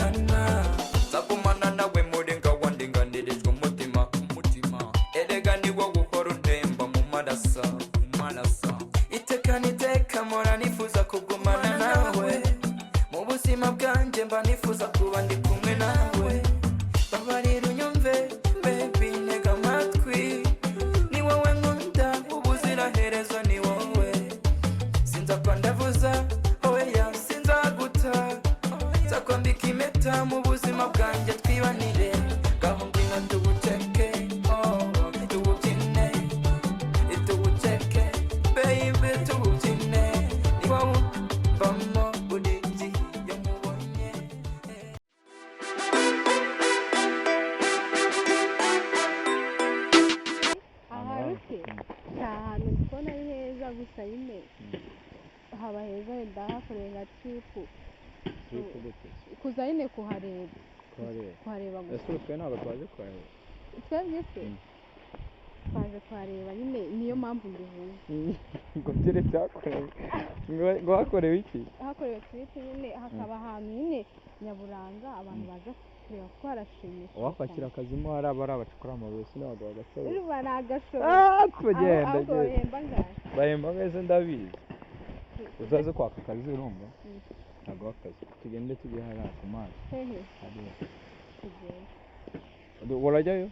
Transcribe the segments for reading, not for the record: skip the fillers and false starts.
Tugumana, nzagumana nawe muringa wandinganirijwe umutima, umutima. Erega ni wowe uhora untemba mu marasa, mu marasa. Iteka n'iteka mpora nifuza kugumana nawe mu buzima bwanjye, mba nifuza kuba ndi kumwe nawe. Babarira unyumve baby, ntega amatwi, ni wowe nkunda ubuziraherezo, ni wowe sinzakwa ndavuza, oya sinzaguta, nzakwambika impeta mu buzima bwanjye twibanire. Ngaho ngwino tuwuceke, oh, tuwubyine, tuwuceke baby, tuwubyine, ni wowe mbamo buri gihe iyo nkubonye. Ahantu se si ahantu ndi kubona ari heza gusa, nyine haba heza wenda hakorewe nka trip. Trip gute? Kuza nyine kuhareba. Kuhareba? Kuhareba gusa. Ese ubu twe ntabwo twaje kuhareba? Twebwe se twaje kuhareba nyine, niyo mpamvu mbivuze. Ngo keretse hakorewe ngo hakorewe iki? Hakorewe trip nyine, hakaba ahantu nyine nyaburanga abantu baza kureba kuko harashimisha. Uwakwakira akazimo hari abari abacukura amabuye sinabagabo bagashoboye. Urumva ni agashoboye. Ah, tugenda. Ahubwo Genda. bahemba angahe? Bahemba mwese ndabizi, uzaze kwaka akazi urumva. Ntabwo akazi, tugende tujye hariya ku mazi. Hehe? Hariya. Tugende. Urajyayo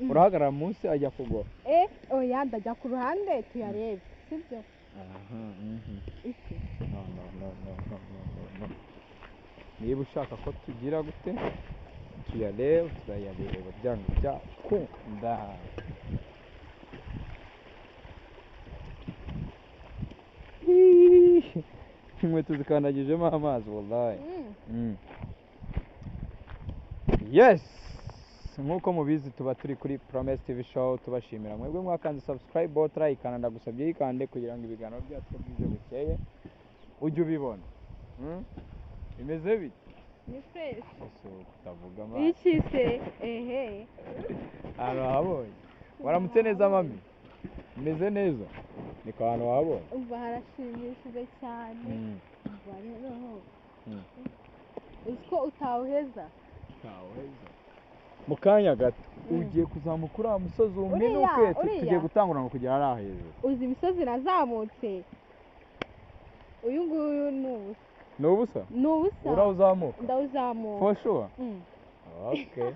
urahagarara munsi ajya kugwa? Eh, oya, ndajya ku ruhande tuyarebe, sibyo? Aha, mhm. Iki? No, no, no, no, no, no, no, no. Niba ushaka ko tugira gute tuyareba, turayareba byanga byakunda. Inkweto zikandagijemo amazi wallahi. Yes, nk'uko mubizi tuba turi kuri Promise TV Show, tubashimira mwebwe mwakanze subscribe, utarayikanda ndagusabye yikande kugira ngo ibiganiro byacu uko bwije bukeye ujye ubibona. Bimeze bite? Ni fresh. Ese kutavuga amazi? Iki se? Ehe. Ahantu wahabonye, waramutse neza mami, umeze neza, ni ku hantu wahabonye? Umva, harashimishije cyane. Umva rero, uzi ko utawuheza. Mu kanya gato ugiye kuzamuka uriya musozi uminuke. Uriya. Tugiye gutangura kugera hariya hejuru. Uzi imisozi nazamutse, uyu nguyu ni ubusa. Ni ubusa? Ni ubusa. Urawuzamuka? Ndawuzamuka. For sure? Mm. Okay,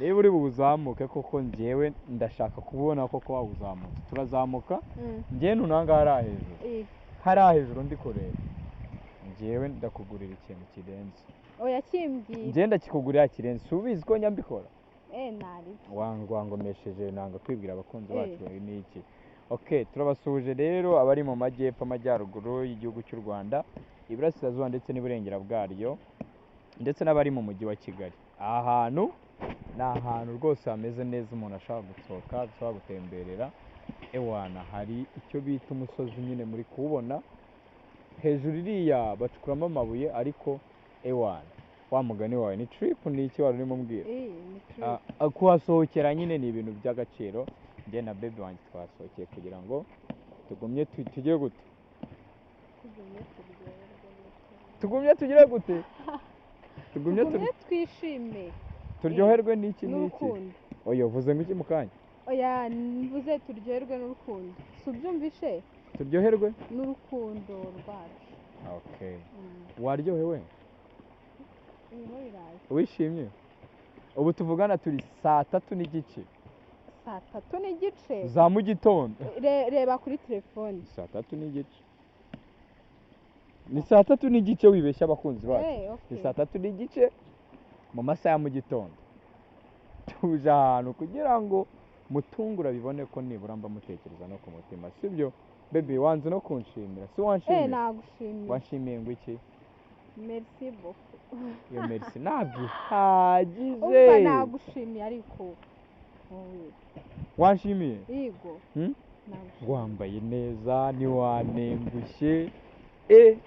niba uri buwuzamuke koko, njyewe ndashaka kubona koko wawuzamutse, turazamuka. Njyewe nunanga hariya hejuru. Hariya hejuru ndi kureba, njyewe ndakugurira ikintu kirenze. Oya, kimbwira. Njyewe ndakikugurira kirenze, si ubizi ko njya mbikora? Eh, nari Wangomesheje nanga kwibwira abakunzi bacu ni iki. Okay, turabasuhuje rero abari mu majyepfo, amajyaruguru y'igihugu cy'u Rwanda, iburasirazuba ndetse n'iburengera bwaryo, ndetse n'abari mu mujyi wa Kigali. Aha hantu ni ahantu rwose hameze neza, umuntu ashobora gusohoka, ashobora gutemberera. Ewana, hari icyo bita umusozi nyine muri kuwubona hejuru iriya, bacukuramo amabuye, ariko ewana, wa mugani wawe ni trip, ni iki wari urimo umbwira? Eh, ni trip. Ah, kuhasohokera nyine ni ibintu by'agaciro. Njye na baby wanjye twasohokeye kugira ngo tugumye tugire gute? Tugumye turyoherwe. Tugumye tugire gute? Tugumye Tugumye twishime. Turyoherwe n'iki n'iki? N'urukundo. Oya, uvuze ngo iki mu kanya? Oya, mvuze turyoherwe n'urukundo, si ubyumvishe? Turyoherwe N'urukundo rwacu. Okay. Waryohewe? Birimo biraza. Wishimye? Ubu tuvugana turi 3:30. 3:30? Za mu gitondo. Reba kuri telefone. 3:30, ni 3:30, wibeshya abakunzi bacu. Eh, okay. Ni 3:30 mu masaha ya mu gitondo, tuje ahantu kugira ngo mutungura bibone ko nibura mba mutekereza no ku mutima, sibyo baby? Wanze no kunshimira, si Eh. wanshimiye? Nagushimiye. Wanshimiye ngo iki? Merci beaucoup. Iyo merci ntabwo ihagije. Umva, nagushimiye ariko wowe. Wanshimiye? Yego. Hmm? Nagushimiye. Wambaye neza, ntiwanengushye e.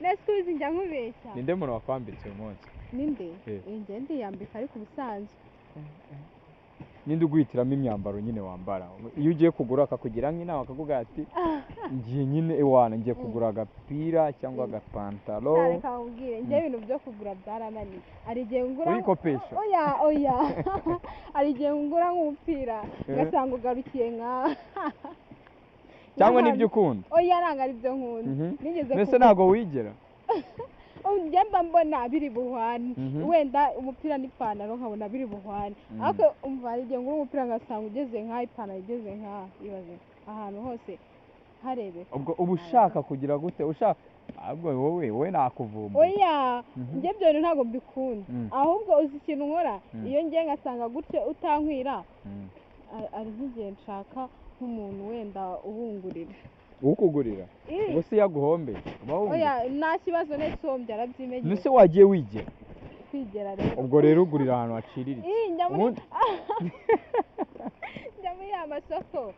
Nese ubizi njya nkubeshya? Ninde muntu wakwambitse uyu munsi? Ninde? Eh. Njye ndiyambika ariko ubusanzwe. Ninde uguhitiramo imyambaro nyine wambara iyo ugiye kugura, akakugira nk'inama, akakugira ati ngiye nyine iwana ngiye kugura agapira cyangwa agapantaro? Reka nkubwire, njye ibintu byo kugura byarananiye. Hari igihe ngura Urikopesha? Oya, oya, hari igihe ngura nk'umupira ngasanga ugarukiye nka Cyangwa n'ibyo ukunda? Oya, ntabwo ari byo nkunda. Nigeze Mbese kugura ntabwo wigera? Njye mba mbona biri buhwane, wenda umupira n'ipantaro nkabona biri buhwane, ariko umva, hari igihe ngura umupira ngasanga ugeze nk'aha, ipantaro igeze nk'aha. Ibaze ahantu hose harebeka. Ubwo uba ushaka kugira gute? Ushaka ahubwo wowe nakuvumbura. Oya, njye ibyo bintu ntabwo mbikunda. Ahubwo uzi ikintu nkora? Iyo ngiye ngasanga gutyo utankwira, ari nk'igihe nshaka nk'umuntu wenda uhungurira. Ukugurira? Ubwo se yaguhombeye uba wumva? Oya, nta kibazo, nese uhombye arabyimenyera. Nese wagiye wigera? Kwigera rero. Ubwo rero ugurira ahantu haciriritse? Ih, njya muri Ubundi njya muri ya masoko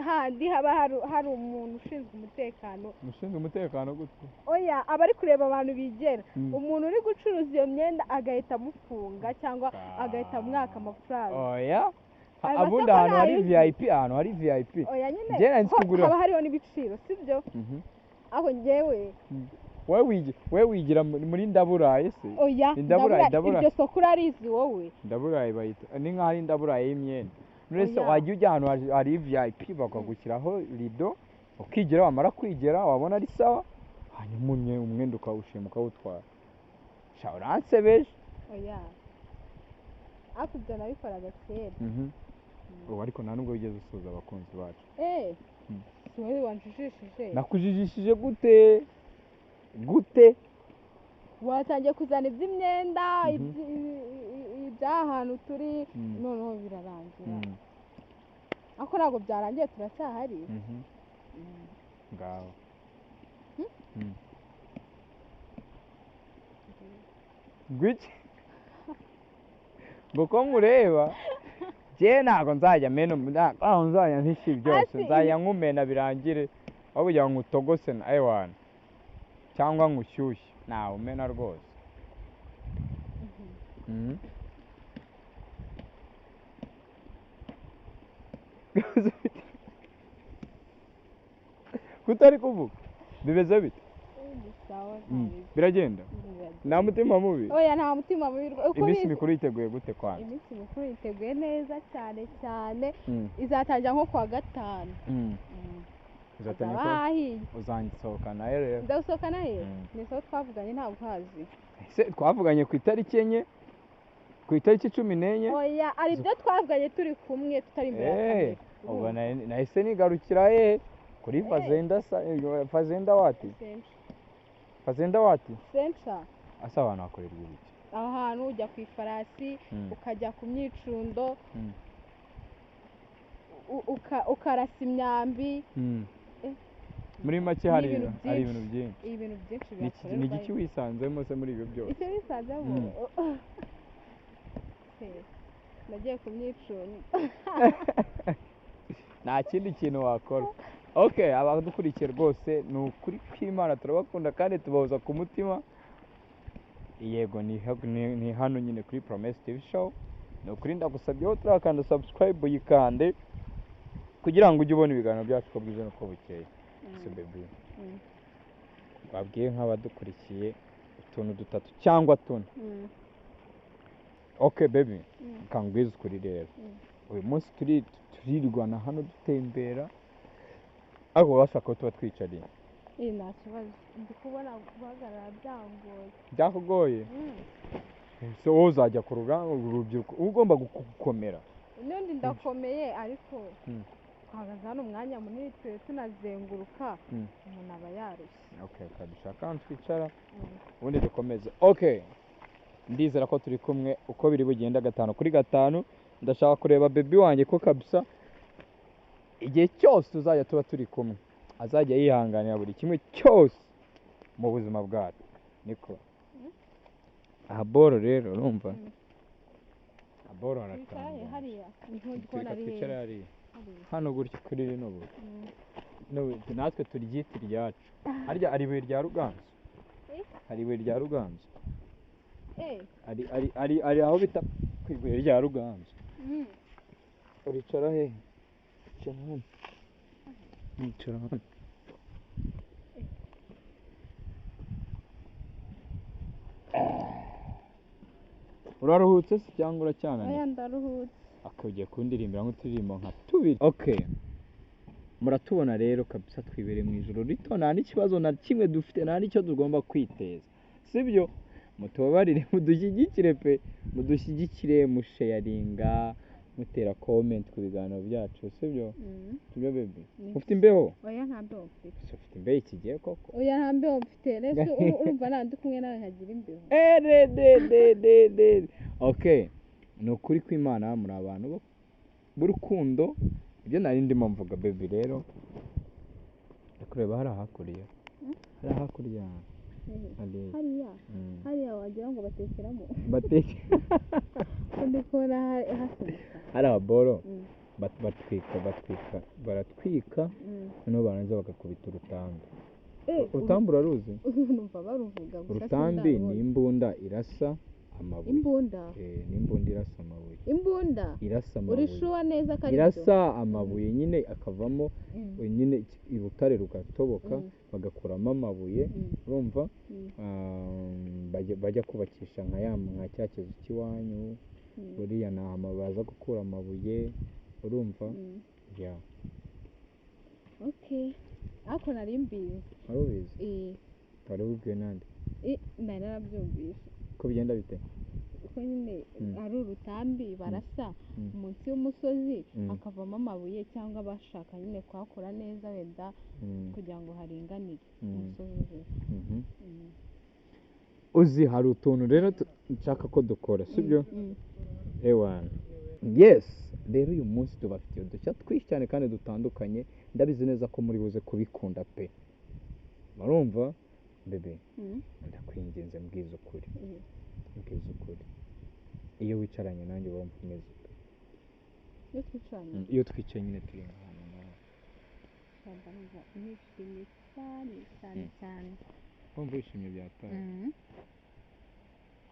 handi haba hari umuntu ushinzwe umutekano. Ushinzwe umutekano gute? Oya, aba ari kureba abantu bigera. Umuntu uri gucuruza iyo myenda agahita amufunga cyangwa agahita amwaka amafaranga. Oya. Ayo Abundi masoko ahantu hari ntayo uzi. VIP, ahantu hari VIP. Oya nyine, Njye nari nzi kugura. haba hariho n'ibiciro, sibyo? Aho njyewe Wowe wigira muri Ndaburaye se? Oya. Indaburayi, Ndaburayi. Iryo soko urarizi wowe? Ndaburaye bayita, ni nk'aho ari Ndaburaye y'imyenda. None se Oya. wajya ujya ahantu hari VIP, bakagushyiraho rido, ukigira, wamara kwigera wabona ari sawa, hanyuma umwenda ukawushima ukawutwara. Sha, uransebeje. Oya, ariko ibyo nabikoraga kera. Ubu ariko nta nubwo wigeze usuhuza abakunzi bacu. Si wowe wanjijishije? Nakujijishije gute gute? Watangiye kuzana iby'imyenda, iby'ahantu turi, noneho birarangira. Ariko ntabwo byarangiye, turacyahari. Ngaho. Ngwiki? Ngo ko nkureba, njyewe ntabwo nzajya mena, ntabwo nzajya mpisha byose. Nzajya nkumena birangire, aho kugira ngo utogose na ewana cyangwa ngushyushye, ntawe umena rwose. Kutari kuvuga bimeze bite? Ni sawa. Biragenda? Biragenda. Nta mutima mubi? Oya, nta mutima mubi uko Iminsi bizi. mikuru yiteguye gute kwanza? Iminsi mikuru yiteguye neza cyane cyane. Izatangira nko kuwa gatanu. Uzatangira Hazaba hahiye. Uzansohokana he rero? Ndagusohokana he? Mm. Ni sawa, twavuganye, ntabwo uhazi. Se twavuganye ku itariki 4, ku itariki 14. Oya, ari ibyo twavuganye turi kumwe, tutari imbere ya Eh, kamera. ubwo nahise nigarukira he? Kuri Fazenda Fazenda wati? Sencha. Fazenda wati? Sencha. Asa abantu hakorerwa ibiki? Aho hantu ujya ku ifarasi, ukajya ku myicundo, ukarasa imyambi. Muri make Ni hari ibintu hari byinshi. ibintu byinshi. Ibintu byinshi Ni bihakorerwa. igiki wisanzemo se muri ibyo byose? Icyo bisanzemo? Nagiye ku myicundo. Nta kindi kintu wakora. Okay, abadukurikiye rwose, ni ukuri kw'Imana turabakunda kandi tubahoza ku mutima. Yego, ni hano nyine kuri Promesse TV Show. Ni ukuri ndagusabye, aho turakanda subscribe uyikande kugira ngo ujye ubona ibiganiro byacu uko bwije n'uko bukeye. Se baby, babwiye nk'abadukurikiye utuntu dutatu cyangwa tune. Okay baby, kangwiza ukuri rero. Uyu munsi turirwana hano dutembera, ariko bashaka ko tuba twicariye. Iyi nta kibazo, ndi kubona guhagarara byangoye. Byakugoye? So wowe uzajya ku rugamba, urubyiruko uba ugomba gukomera. N'undi ndakomeye, ariko twahagaze hano umwanya munini, twe tunazenguruka, umuntu aba yarushye. Okay, reka dushaka ahantu twicara ubundi dukomeze. Okay, ndizera ko turi kumwe uko biri bugenda gatanu kuri gatanu. Ndashaka kureba baby wanjye ko kabisa igihe cyose tuzajya tuba turi kumwe azajya yihanganira buri kimwe cyose mu buzima bwacu. Niko aha boro rero, urumva? Aha boro Twicare haratangaje. hariya, niho ndi kubona Reka ari twicare heza. hariya. Hariya. Hano gutya kuri rino buye. Natwe turyite iryacu. Harya hari ibuye rya Ruganzu? Eh? Hari ibuye rya Ruganzu? Eh. Ari aho bita ku ibuye rya Ruganzu. Uricara he? Icara hano. Icara hano. Uraruhutse se cyangwa uracyananiwe? Oya, ndaruhutse. Ugiye kundirimbira nk'uturirimbo nka tubiri. Okay, muratubona rero kabisa, twibereye mu ijoro rito, nta n'ikibazo na kimwe dufite, nta n'icyo tugomba kwiteza, sibyo? Mutubabarire, mudushyigikire pe, mudushyigikire, musharinga, mutera comment ku biganiro byacu, sibyo? Mm. Sibyo baby? Ni. Ufite imbeho? Oya, nta mbeho mfite. Ese ufite imbeho iki gihe koko? Oya, nta mbeho mfite. Rese urumva nta ndi kumwe nawe nkagira imbeho? Eredededede. Okay, ni ukuri kw'Imana, muri abantu b'urukundo. Ibyo nari ndimo mvuga baby rero, ndi kureba hariya hakurya, hariya hakurya hariya. Hariya? Mm. Hariya wagira ngo batekeramo. Bateke. Ko ndi kubona hasa umukara. Hariya boro batwika, baratwika, noneho barangiza bagakubita urutambi. Urutambi uraruzi? Numva baruvuga gusa. Urutambi ni Sindabona. imbunda irasa amabuye. Imbunda? Eh, ni imbunda irasa amabuye. Imbunda? Irasa Uri amabuye. sure neza ko ari byo? Irasa amabuye nyine, akavamo nyine urutare rugatoboka, bagakuramo amabuye, urumva? Bajya kubakisha nka ya nka cya kizu cy'iwanyu. Buriya ni ahantu baza gukura amabuye, urumva? Ya. Okay, ariko nari mbizi. Wari ubizi? Eh. Wari ubibwiwe nande? Nari narabyumvise. Ko bigenda bite? Ko nyine ari urutambi barasa munsi y'umusozi, hakavamo amabuye, cyangwa bashaka nyine kuhakora neza wenda kugira ngo haringanire umusozi uveho. Uzi hari utuntu rero nshaka ko dukora, sibyo? Mm. Ewana, yes, rero uyu munsi tubafitiye udushya twinshi cyane kandi dutandukanye. Ndabizi neza ko muri buze kubikunda pe. Murumva bébé? Mm. Ndakwinginze, mbwiza ukuri. Mbwiza ukuri, iyo wicaranye nanjye uba wumva umeze ute? Iyo twicaranye? Iyo twicaye nyine, turi ahantu nawe. Mba numva nishimye cyane cyane cyane. Wumva wishimye byataye? Mm.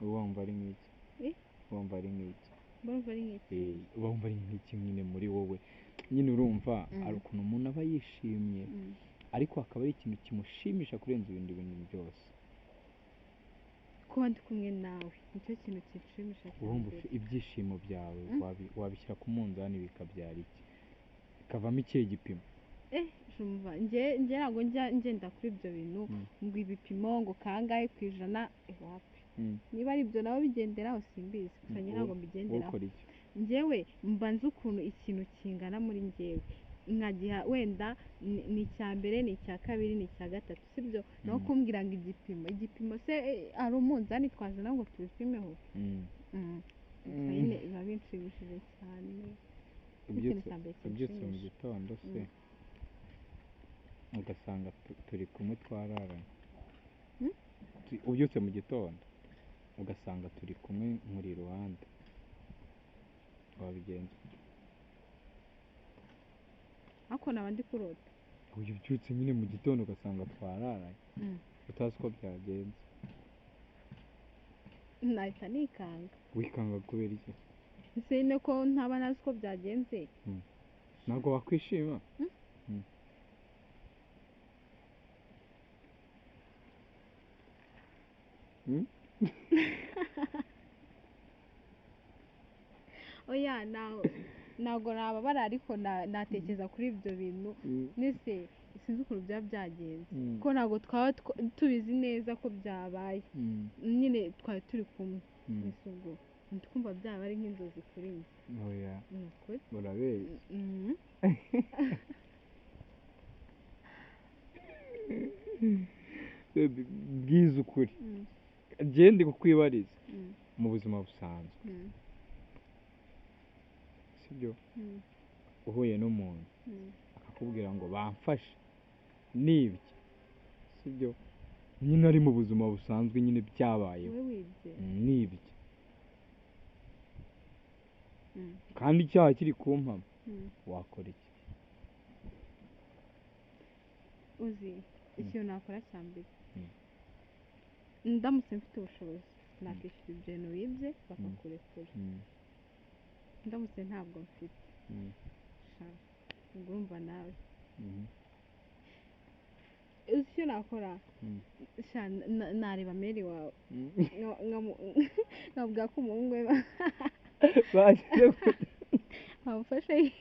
Uba wumva ari nk'iki? Eh? Uba wumva ari nk'iki? Mba numva ari nk'iki? Eh, uba wumva ari nk'iki nyine muri wowe nyine, urumva hari ukuntu umuntu aba yishimye, ariko hakaba ari ikintu kimushimisha kurenza ibindi bintu byose. Kuba ndi kumwe nawe nicyo kintu kinshimisha cya Urumva mbere. Ibyishimo byawe wabishyira ku munzani bikabyara iki, bikavamo ikihe gipimo? Eh, jumva, njye ntabwo njya ngenda kuri ibyo bintu ngo ibipimo, ngo kangahe ku ijana, wapi. Niba ari ibyo nabo bigenderaho simbizi, gusa njye ntabwo mbigenderaho. Ukora iki? Njyewe mba nzi ukuntu ikintu kingana muri njyewe, nkagiha wenda ni icya mbere, ni icya kabiri, ni icya gatatu, sibyo? Naho kumbwira ngo igipimo, igipimo se, hari umunzani twazana ngo tubipimeho? Gusa nyine biba binshimishije cyane. N'ikintu Ubyutse cya mbere ubyutse mu kinshimisha. gitondo se, ugasanga turi kumwe twararanye? Ubyutse mu gitondo ugasanga turi kumwe nkuri iruhande, wabigenza ute? Ariko naba ndi kurota. Uyu ubyutse nyine mu gitondo ugasanga twararanye, utazi uko byagenze. Nahita nikanga. Wikanga kubera iki? Ese nyine ko ntaba ntazi uko byagenze. Ntabwo wakwishima? Mm. Mm? Oya, ntabwo nababara, ariko natekereza kuri ibyo bintu nese sinzi ukuntu byaba byagenze, ko ntabwo twaba tubizi neza ko byabaye. Nyine twari turi kumwe. Mbese ubwo ndi kumva byaba ari nk'inzozi kuri njye. Oya. Ni ukuri. Urabeshya. Baby, bwiza ukuri. Njye ndi kukwibariza mu buzima busanzwe, sibyo? Uhuye n'umuntu akakubwira ngo bamfashe nibye, sibyo? Nyine ari mu buzima busanzwe nyine byabayeho. Wowe wibye? Nibye kandi icyaha kiri kumpama, wakora iki? Uzi ikintu nakora cya mbere? Mm. Ndamutse mfite ubushobozi nakishyura ibyo bintu wibye bakakurekura. Ndamutse ntabwo mfite Sha, ubwo urumva nawe uzi icyo nakora? Sha, nareba meri wawe, nkavuga ko umuhungu we Bagize bamufashe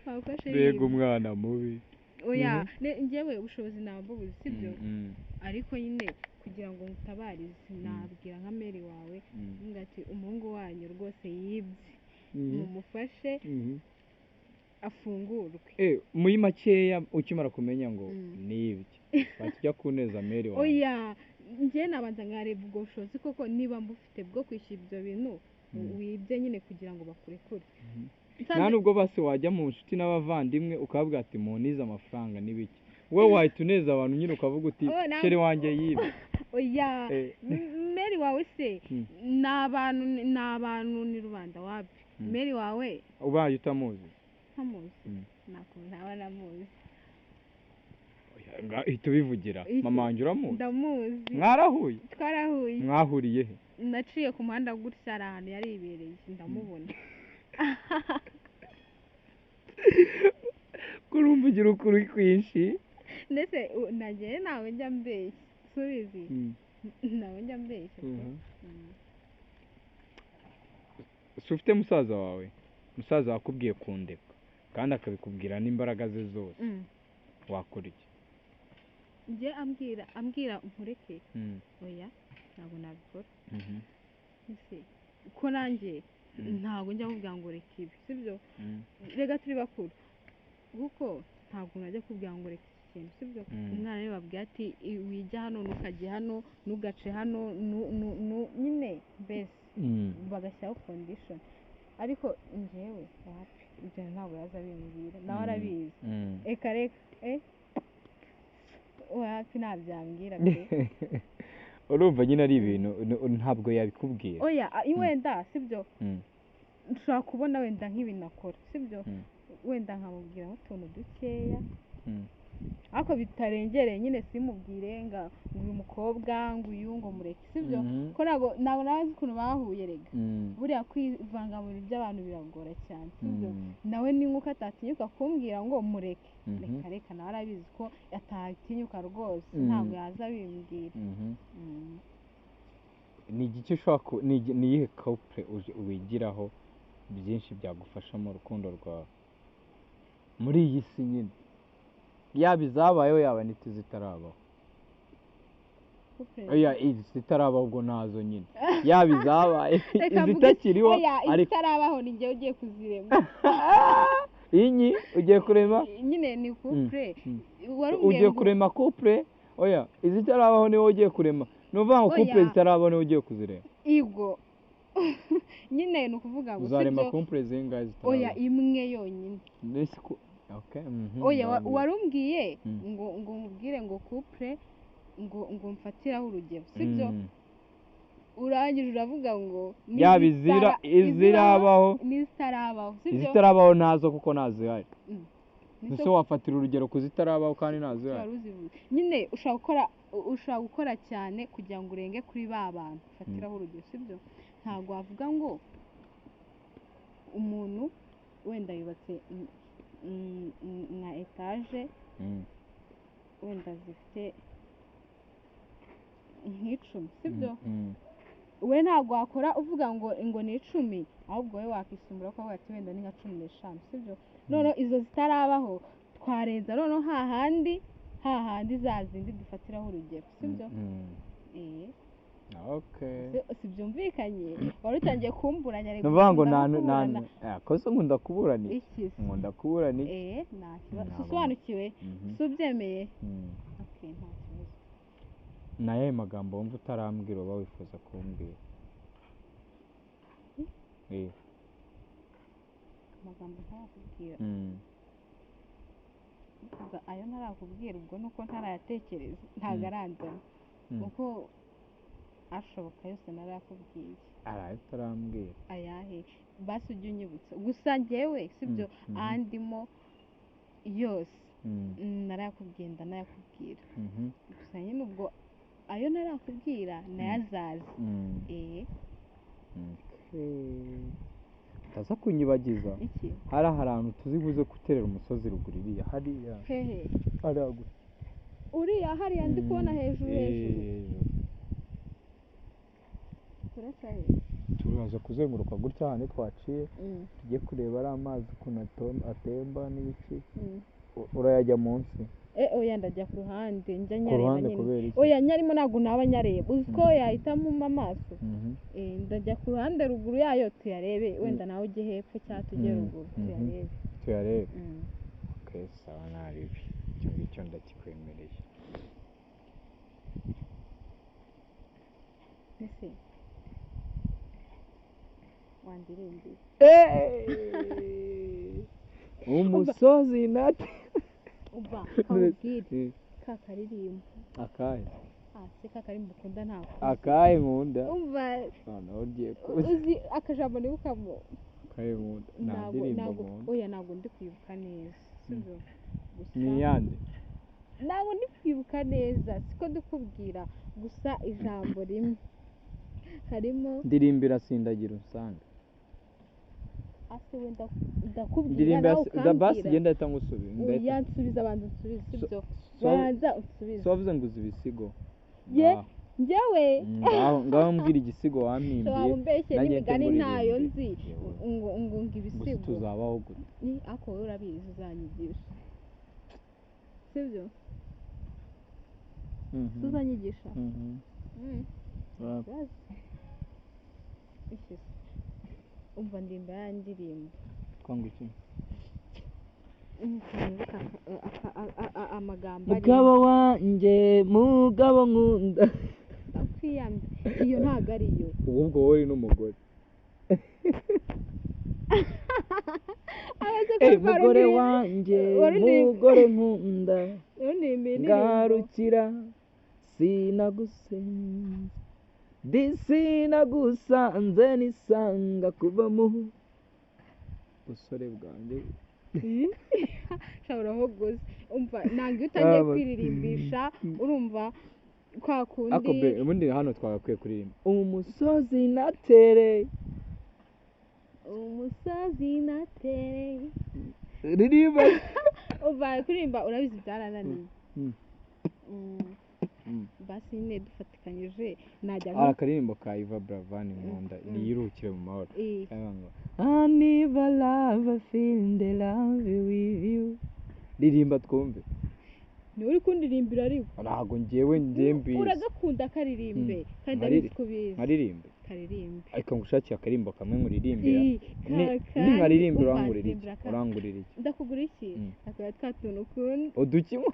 bamufashe mbega yibye. Umwana mubi. Oya, njyewe ubushobozi ntabwo buzi, sibyo? Ariko nyine kugira ngo ngutabarize, nabwira nka meri wawe, nvuga ati umuhungu wanyu rwose yibye, mumufashe afungurwe. Muri makeya, ukimara kumenya ngo nibye, wahita ujya kuneza meri wawe? Oya, njye nabanza nkareba ubwo bushobozi koko niba mbufite bwo kwishyura ibyo bintu wibye nyine kugira ngo bakurekure. Nta nubwo basi wajya mu nshuti n'abavandimwe ukababwira ati munize amafaranga n'ibiki? Wowe wahita uneza abantu nyine ukavuga uti Oh, chéri wanjye yibye. Oya, meri wawe se ni abantu, ni abantu, ni rubanda, wapi. Meri wawe Ubaye utamuzi? Ntamuzi. Ntabwo ntaba namuzi. Oya, hita ubivugira. Iki? Mama wanjye uramuzi? Ndamuzi. Mwarahuye? Twarahuye. Mwahuriye he? Naciye ku muhanda gutya, hari ahantu yari yibereye, ndamubona. Kurumva ugira ukuri kwinshi. Ndetse nagiye, ntawe njya mbeshya, subizi, ntawe njya mbeshya pe. Si ufite musaza wawe, musaza wakubwiye kundeka kandi akabikubwira n'imbaraga ze zose, wakora iki? Njye ambwira nkureke? Oya, ntabwo nabikora. Ese ko nanjye ntabwo njya mubwira ngo reka ibi, sibyo? Rega turi bakuru, kuko ntabwo najya kubwira ngo reka iki kintu, sibyo? Umwana we babwira ati wijya hano, ntukajye hano, ntugace hano, nyine mbese bagashyiraho condition. Ariko njyewe wapi, ibyo ntabwo yaza abimbwira, nawe arabizi. Reka reka, wapi, ntabyambwira pe. Urumva nyine ari ibintu ntabwo yabikubwira. Oya, wenda sibyo, nshobora kubona wenda nk'ibintu akora, sibyo? Wenda nkamubwira nk'utuntu dukeya, ariko bitarengereye nyine, simubwire ngo uyu mukobwa, ngo uyu, ngo mureke, sibyo? Ko ntabwo nawe azi ukuntu bahuye rega. Buriya kwivanga mu bintu by'abantu biragora cyane, sibyo? Nawe ni nk'uko atatinyuka kumbwira ngo mureke. Reka reka, nawe arabizi ko atatinyuka rwose. Ntabwo yaza abimbwira. Ni igiki ushobora ni iyihe couple wigiraho byinshi byagufasha mu rukundo rwawe muri iyi si nyine, yaba izabayeho, yaba n'izitarabaho? Couple. Oya, izitarabaho ubwo nazo nyine, yaba izabaye, Reka mvuge- izitakiriho. Oya, Ariko izitarabaho ni njyewe ugiye kuzirema. Inyi ugiye kurema? Nyine ni couple wari umbwiye Ugiye ngo kurema couple? Oya, izitarabaho niwe ugiye kurema, ni ukuvuga ngo Oya. couple zitarabaho niwe ugiye kuzirema. Igo nyine ni ukuvuga ngo Uzarema sibyo? couple zingahe Oya, zitarabaho? imwe yonyine. Mbese okay, Oya, ndababwira. wari umbwiye ngo mubwire ngo couple ngo mfatiraho urugero, sibyo? Urangije uravuga ngo Yaba izirabaho, n'izitarabaho, sibyo? Izitarabaho nazo kuko ntazihari. Nicyo Ese wafatira urugero ku zitarabaho kandi ntazihari? Wari uzivuze nyine, ushobora gukora cyane kugira ngo urenge kuri ba bantu ufatiraho urugero, sibyo? Ntabwo wavuga ngo umuntu wenda yubatse nka etaje wenda zifite nk'icumi, sibyo? We ntabwo wakora uvuga ngo ni 10, ahubwo wowe wakisumbura ukavuga ati wenda ni nka 15, sibyo? Noneho izo zitarabaho twarenza noneho hahandi za zindi dufatiraho urugero, sibyo? Okay. Si byumvikanye? Wari utangiye kumburanya Ni reka. ukuvuga ngo Ukunda nta kuburana. Koze nkunda kuburana iki? Iki se? Nkunda kuburana iki? Nta kibazo. Ntabwo. Usobanukiwe? Si ubyemeye? Okay, nta kibazo. Ni ayahe magambo wumva utarambwira uba wifuza kumbwira? Amagambo ntarakubwira? Ubwo ayo ntarakubwira, ubwo ni uko ntarayatekereza, ntabwo aranzana. Kuko ashoboka yose narayakubwiye. Hari ayo utarambwira. Ayahe basi? Ujye unyibutsa gusa njyewe, sibyo? Andimo yose narayakubwiye, ndanayakubwira. Gusa nyine ubwo ayo narakubwira nayazaza. Okay. Utaza kunyibagiza. Iki? Hari ahantu tuzi buze guterera umusozi ruguru iriya hariya. Hehe? Hariya gutya. Uriya hariya ndi kubona hejuru hejuru? Hejuru. Turaca he? Turaza kuzenguruka gutya hano twaciye, tujye kureba ari amazi ukuntu atemba n'ibiki. Urayajya munsi? Oya, ndajya ku ruhande, njya Ku nyareba ruhande? nyine. Kubera iki? Oya, nyarimo ntabwo naba nyareba, uzi ko yahita amuma amaso. Ndajya ku ruhande ruguru yayo tuyarebe, wenda nawe ujye hepfo cyangwa tujye ruguru tuyarebe. Tuyarebe. Okay, sawa, naribi icyo ngicyo ndakikwemereye. Ese wandirimbiye? Umusozi nate. Umva kamubwire ka karirimbo. Akahe? Ah, se ka karirimbo ukunda ntabwo? Akahe nkunda? Umva. Noneho ugiye kuza. Uzi akajambo nibukamo? Akahe nkunda? Nta Ntabwo ndirimbo ntabwo nkunda. Oya, ntabwo ndi kwibuka neza, sibyo? Gusa Ni iyande? Ntabwo ndi kwibuka neza, siko ndikubwira, gusa ijambo rimwe harimo. Ndirimbira sindagira unsange. Ase wenda ndakubwira Ndirimbira nawe basi. ukambwira. Genda, ahita ngusubiza, ndahita. Oya, nsubiza, abanza unsubize, sibyo? So- Banza unsubize. So wavuze ngo uzi ibisigo? Ye. Ngaho. Njyewe? Ngaho mbwira igisigo wampimbiye. Waba umbeshye. Nanjye N'imigani nguririmbire. ntayo nzi. Yewe. Ngo Gusa ibisigo. Tuzabaho gute? Ni ako wowe urabizi, uzanyigisha, sibyo? Uzanyigisha. Bazi. Iki se? Umva, ndimba ya ndirimbo. Twanga iki? Nibuka amagambo arimo. Mugabo wanjye, mugabo nkunda. Ndakwiyamye, iyo ntabwo ari yo. Ubwo wowe uri n'umugore. Abaze. Mugore wanjye, mugore nkunda, ngarukira, sinagusenze ndi, sinagusanze nisanga kuva mu busore bwanjye. Shobora gusa umva, ntabwo iyo utangiye kwiririmbisha, urumva kwa kundi. Ako be, ubundi hano twagakwiye kuririmba umusozi natereye. Umusozi natereye. Ririmba. Umva, kuririmba urabizi byarananiye. Basi nyine dufatikanyije najya Hari akaririmbo ka Iva Buravan nkunda, niyiruhukire mu mahoro. Kavuga ngo I never love, I feel the love with you. Ririmba twumve. Niwe uri kundirimbira ariko. Ntabwo njyewe njye mbizi. Uragakunda, karirimbe kandi. Ndabizi ko ubizi. Nkaririmbe? Karirimbe. Ariko ngushakire akarimbo kamwe nkuririmbira. Ii, kandi Ninkaririmbira umva, urangurira iki? ndirimbira Urangurira iki? Ndakugura iki? Akaba twa tuntu ukunda. Udukimo.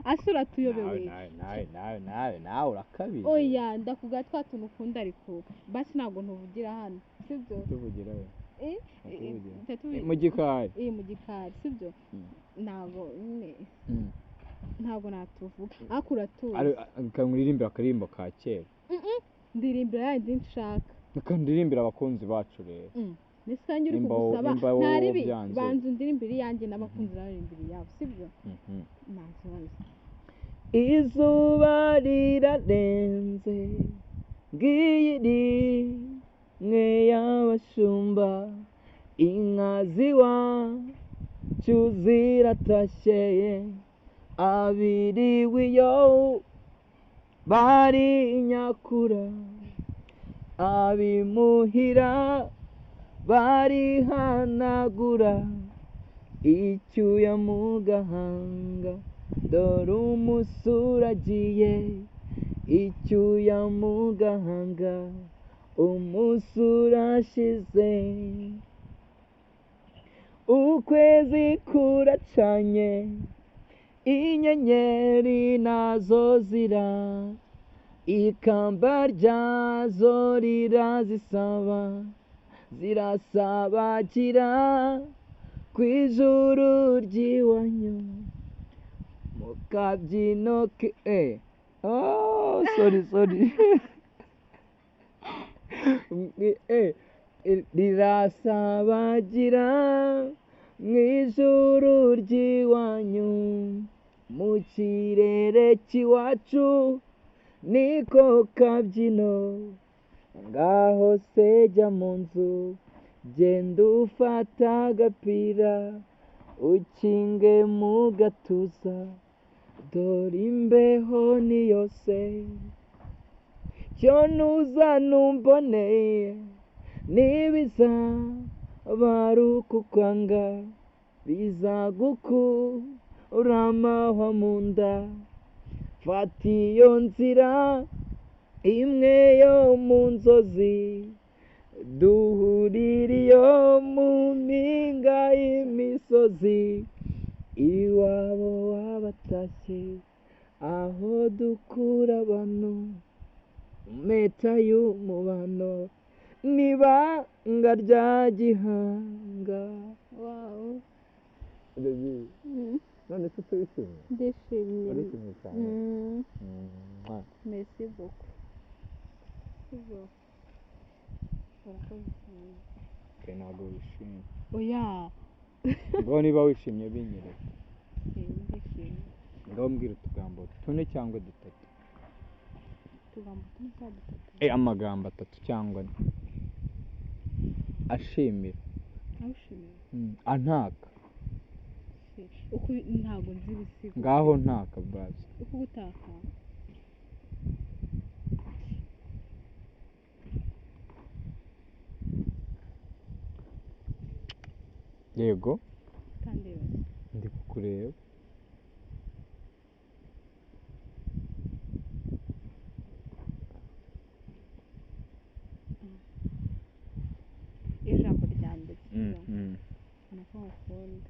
Asura tuyobewe. Nawe nawe nawe nawe nawe urakabije. Oya, ndakugura twa tuntu ukunda, ariko basi ntabwo ntuvugira hano, sibyo? Tuvugira we. Eh, Tuvugira. eh, Mu gikari. Mu gikari, sibyo? Ntabwo nyine ntabwo natuvuga, ariko uratuzi. Nkuririmbira akaririmbo ka kera. Ndirimbira yandi nshaka. Reka ndirimbira abakunzi bacu rero. Ndetse kandi uri kugusaba Nimba wowe nta ribi. byanze. Banza undirimbire iyanjye n'abakunzi baririmbira iyabo, sibyo? Nta kibazo. Izuba rirarenze, ngiyi rimwe y'abashumba, inka z'iwacu ziratashye, abiriwe iyo bari inyakura, abimuhira barihanagura icyuya mu gahanga, dore umusuragiye, icyuya mu gahanga, umusura ashize, ukwezi kuracanye, inyenyeri nazo zira ikamba ryazo rirazisaba, zirasabagira ku ijuru ry'iwanyu mu kabyino ke. Oh, sorry, sorry. Rirasabagira mu ijuru ry'iwanyu, mu kirere cy'iwacu niko kabyino. Ngaho se jya mu nzu, genda ufata agapira, ukinge mu gatuza, dore imbeho ni yose. Cyo nuza numbone, nibizaba ari ukukwanga, bizagukura amahwa mu nda. Fata iyo nzira imwe yo mu nzozi, duhurire iyo mu mpinga y'imisozi. Iwabo w'abatashye, aho dukura abantu, impeta y'umubano, n'ibanga rya gihanga. Wow. None se turishimye? Ndishimye. Urishimye cyane. Mm. Merci beaucoup. Sibyo. Urakoze cyane. Okay, ntabwo wishimye. Oya. Ngaho niba wishimye binyereka. Ndishimye. Ngaho mbwira utugambo tune cyangwa dutatu. Utugambo tune cyangwa dutatu? Amagambo atatu cyangwa ane. Ashimira. Awushimira. Antaka. Uko ntabwo nzi ibisigo. Ngaho ntaka bazi. Uko gutaka. Yego. Kandi ndi kukureba. Ijambo rya mbere. Nako ngukunda.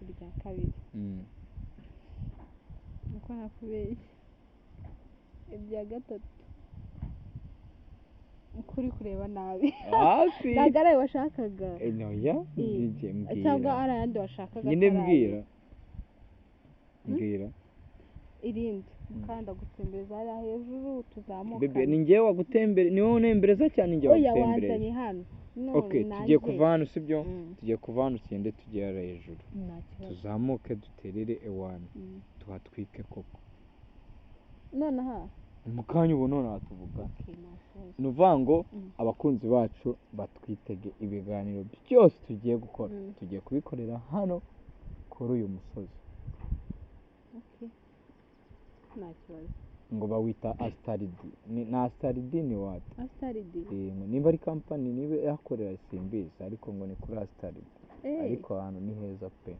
Irya kabiri. Uko nakubeshye. Irya gatatu. Uko uri kureba nabi. Hafi. Ntabwo ari ayo washakaga. Oya, njye mbwira. Cyangwa ari ayandi washakaga. Nyine mbwira. Mbwira. Irindi. Kandi ndagutembereza hariya hejuru tuzamuka. Bebe, ni njyewe wagutembere, ni wowe unembereza cyane njye wagutembereza. Oya, wanzanye hano. Okay, tugiye kuva hano sibyo? Tugiye kuva hano tugende tujye hariya hejuru. Tuzamuke duterere ewana. Tuhatwike koko. Nonaha? Mu kanya ubu nonaha tuvuga. Ni ukuvuga ngo abakunzi bacu batwitege ibiganiro byose tugiye gukora. Tugiye kubikorera hano kuri uyu musozi. Nta kibazo. Ngo bawita Astaridi. Ni Astaridi ni wati? Astaridi. Nimba ari kampani niba yakorera simbizi, ariko ngo ni kuri Astaridi. Ariko ahantu ni heza pe.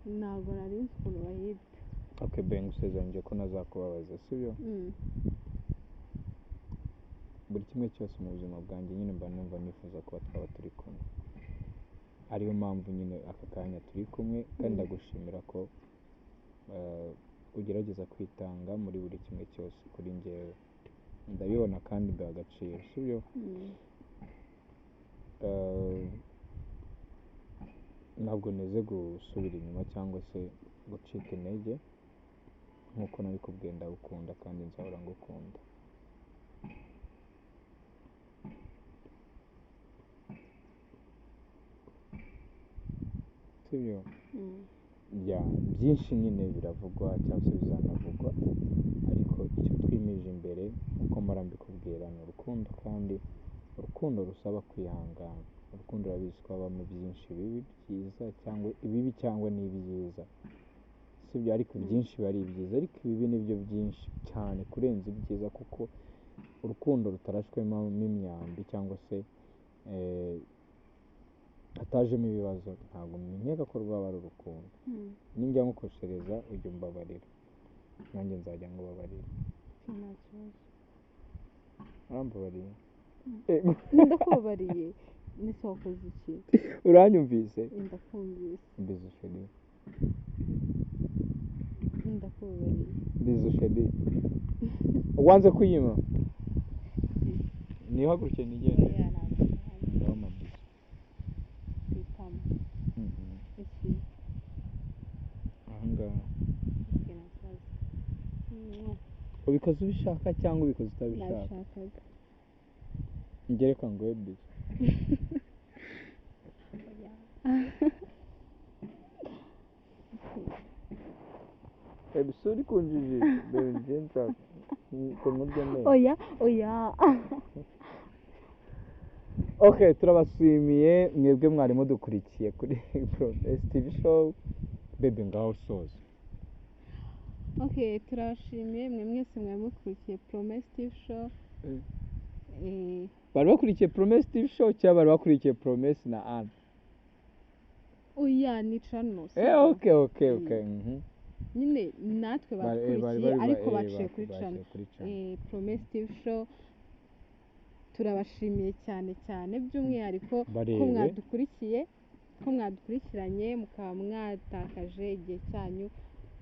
Ntabwo nari nzi ukuntu bahita. Okay, ben ngusezeranyije ko ntazakubabaza, sibyo? Buri kimwe cyose mu buzima bwanjye nyine mba numva nifuza kuba twaba turi kumwe. Ariyo mpamvu nyine aka kanya turi kumwe, kandi ndagushimira ko ugerageza kwitanga muri buri kimwe cyose kuri njyewe. Ndabibona kandi mbiha agaciro, sibyo? Ntabwo neze gusubira inyuma cyangwa se gucika intege, nk'uko nabikubwiye ndagukunda kandi nzahora ngukunda. Sibyo? Ya, byinshi nyine biravugwa cyangwa se bizanavugwa, ariko icyo twimirije imbere uko mpora mbikubwira ni urukundo, kandi urukundo rusaba kwihangana. Urukundo urabizi ko habamo byinshi bibi byiza cyangwa ibibi cyangwa n'ibyiza, sibyo? Ariko byinshi biba ari ibyiza, ariko ibibi nibyo byinshi cyane kurenza ibyiza, kuko urukundo rutarashwemo imyambi cyangwa se hatajemo ibibazo, ntabwo nkeka ko rwaba ari urukundo. Ninjya nkukoshereza ujya umbabarira, nanjye nzajya nkubabarira. Urambabariye? Ndakubabariye. N'isoko ziki? Uranyumvise? Ndakumvise. Bizu sheri. Ndakubabariye. Bizu sheri. Wanze kuyima? Nihaguruke nigende. Ndabona bizu. Kwitama. Iki? Ahangaha. Ubikoze ubishaka cyangwa ubikoze utabishaka? Nabishakaga. Ngereka ngo bizu. Ebisuri kunjiji benjenza. Ukuntu urya neza. Oya, oya. Okay, turabashimiye mwebwe mwari mudukurikiye kuri Promesse TV Show. Bebe, ngaho soza. Okay, turabashimiye mwe mwese mwari mukurikiye Promesse TV Show. Bari bakurikiye Promesse TV Show cyangwa bari bakurikiye Promesse na Anne? Oya, ni channel. Okay. Nyine natwe badukurikiye, ariko baciye kuri channel. Kuri channel. Promesse TV Show, turabashimiye cyane cyane, by'umwihariko ko Barebe. mwadukurikiye, ko mwadukurikiranye, mukaba mwatakaje igihe cyanyu.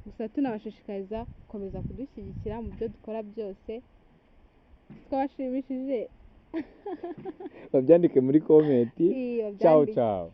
Gusa tunabashishikariza gukomeza kudushyigikira mu byo dukora byose. Twabashimishije. Babyandike muri comment. Iyo Ciao. byandike. Ciao.